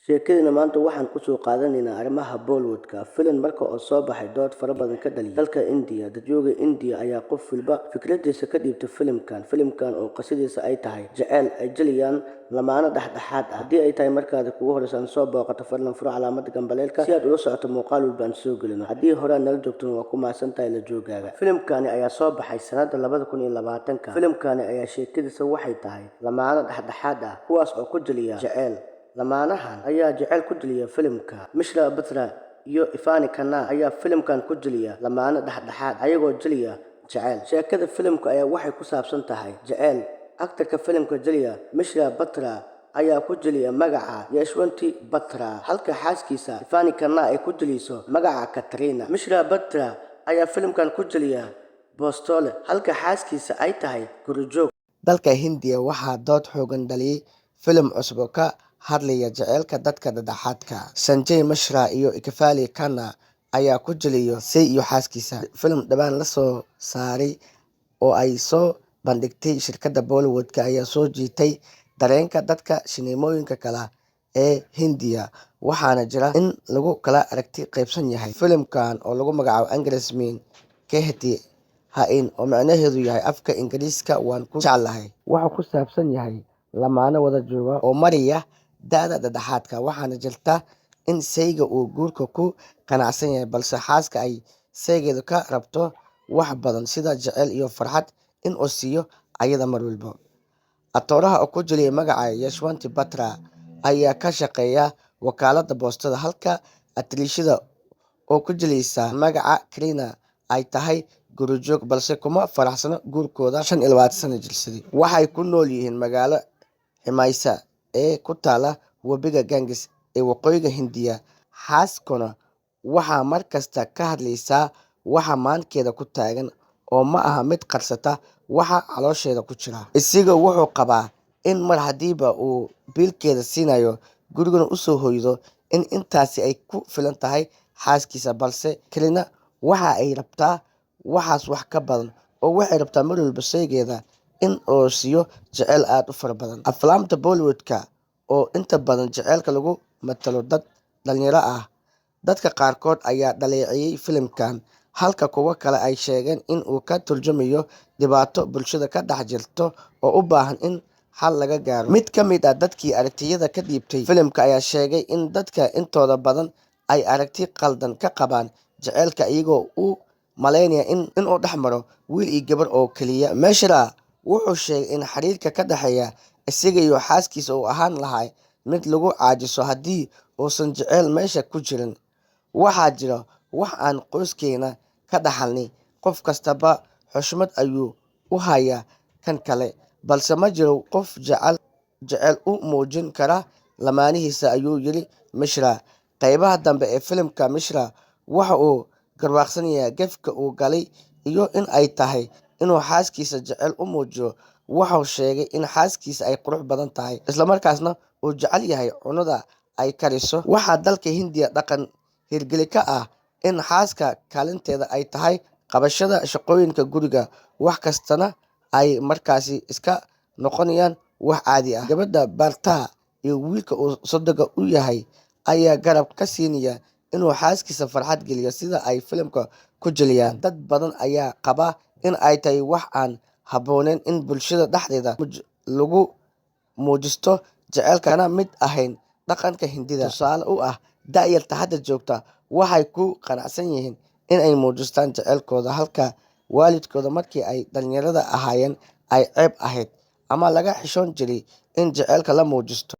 Sheekadena maanta waxaan ku soo qaadanaynaa arrimaha Bollywood-ka. Filim marka oo soo baxay dood fara badan ka dhaliyay dalka India. Dadweynaha India ayaa qof walba fikradiisa ka dhiibtay filimkan. Filimkan oo qisadiisa ay tahay jacayl ay jilayaan lamaane dhexdhexaad ah. Haddii ay tahay markaad kugu horeyso aan soo booqato, fadlan furo calaamadda gambaleelka si aad ula socoto muuqaal walba aan soo gelino. Haddii hore aad nala joogtona, waa ku mahadsan tahay la joogaaga. Filimkani ayaa soo baxay sanada 2020. Filimkani ayaa sheekadiisa waxay tahay lamaane dhexdhexaad ah, kuwaas oo ku jiliya jacayl. Lamaanahan ayaa jacayl ku jiliya filimka. Mishra Batra iyo Ifani Khanna ayaa filimkan ku jiliya lamaane dhexdhexaad, ayagoo jiliya jacayl. Sheekada filimka ayaa waxay ku saabsan tahay jacayl. Aktarka filimka jiliya Mishra Batra ayaa ku jiliya magaca Yashwanti Batra, halka xaaskiisa Ifani Khanna ay ku jiliyso magaca Katrina. Mishra Batra ayaa filimkan ku jiliya Bostole, halka xaaskiisa ay tahay gurijoog. Dalka Hindiya waxaa dood xooggan dhaliyay filim cusub oo ka hadlaya jaceylka dadka dhexdhexaadka. Sanjay Mishra iyo Ekavali Khanna ayaa ku jilaya Say iyo xaaskiisa. Filim dhawaan la soo saaray oo ay soo bandhigtay shirkadda Bollywood-ka ayaa soo jiitay dareenka dadka shineemooyinka kale ee Hindiya, waxaana jira in lagu kala aragti qaybsan yahay. Filimkan oo lagu magacaabo Angrez Mein Kehte Hain, oo macnaheedu yahay afka Ingiriisiga "Waan ku jeclahay", wuxuu ku saabsan yahay lamaane wada jooga oo maraya da'da dhexdhexaadka, waxaana jirta in sayga uu guurka ku qanacsan yahay, balse xaaska ay saygeeda ka rabto wax badan, sida jacayl iyo farxad in uu siiyo ayada mar walba. Atooraha oo ku jilaya magaca Yashwanti Batra ayaa ka shaqeeya wakaaladda boostada, halka atariishada oo ku jilaysa magaca Kareena ay tahay gurijoog, balse kuma faraxsana guurkooda 25 sano jirsaday. Waxay ku nool yihiin magaalo Himaysa ee ku taalla webiga Ganges ee waqooyiga Hindiya. Xaaskuna waxaa mar kasta ka hadlaysaa waxa maankeeda ku taagan, oo ma aha mid qarsata waxa caloosheeda ku jira. Isagu wuxuu qabaa in mar haddiiba uu biilkeeda siinayo, gurigana u soo hoydo, in intaasi ay ku filan tahay xaaskiisa, balse Kareena waxa ay rabtaa waxaas wax ka badan, oo waxay rabtaa mar walba saygeeda in uu siiyo jacayl aad u fara badan. Aflaamta Bollywood-ka oo inta badan jaceylka lagu matalo dad dhalinyaro ah, dadka qaarkood ayaa dhaleeceeyay filimkan, halka kuwo kale ay sheegeen in uu ka turjumayo dhibaato bulshada ka dhex jirta oo u baahan in xal laga gaaro. Mid ka mid ah dadkii aragtiyada ka dhiibtay filimka ayaa sheegay in dadka intooda badan ay aragti qaldan ka qabaan jaceylka, iyagoo u malaynaya in uu dhex maro wiil iyo gabar oo kaliya. Mishra wuxuu sheegay in xiriirka ka dhexeeya isaga iyo xaaskiisa uu ahaan lahaa mid lagu caajiso haddii uusan jacayl meesha ku jirin. "Waxaa jira wax aan qoyskeena ka dhaxalnay: qof kastaba xushmad ayuu u hayaa kan kale, balse ma jiro qof jacayl u muujin kara lamaanihiisa," ayuu yiri Mishra. Qaybaha dambe ee filimka, Mishra waxa uu garwaaqsanayaa gefka uu galay iyo in ay tahay inuu xaaskiisa jacayl u muujiyo. Wuxuu sheegay in xaaskiisa ay qurux badan tahay, isla markaasna uu jecel yahay cunnada ay kariso. Waxaa dalka Hindiya dhaqan hirgeli ka ah in xaaska kaalinteeda ay tahay qabashada shaqooyinka guriga, wax kastana ay markaasi iska noqonayaan wax caadi ah. Gabadha Batra iyo wiilka uu sodoga u yahay ayaa garab ka siinaya inuu xaaskiisa farxad geliyo, sida ay filimka ku jiliyaan. Dad badan ayaa qaba in ay tahay wax aan habboonayn in bulshada dhexdeeda lagu muujisto jaceylka, kana mid ahayn dhaqanka Hindida. Tusaale u ah da'yarta hadda joogta, waxay ku qanacsan yihiin in ay muujistaan jaceylkooda, halka waalidkooda markii ay dhalinyarada ahaayeen ay ceeb ahayd ama laga xishoon jiray in jaceylka la muujisto.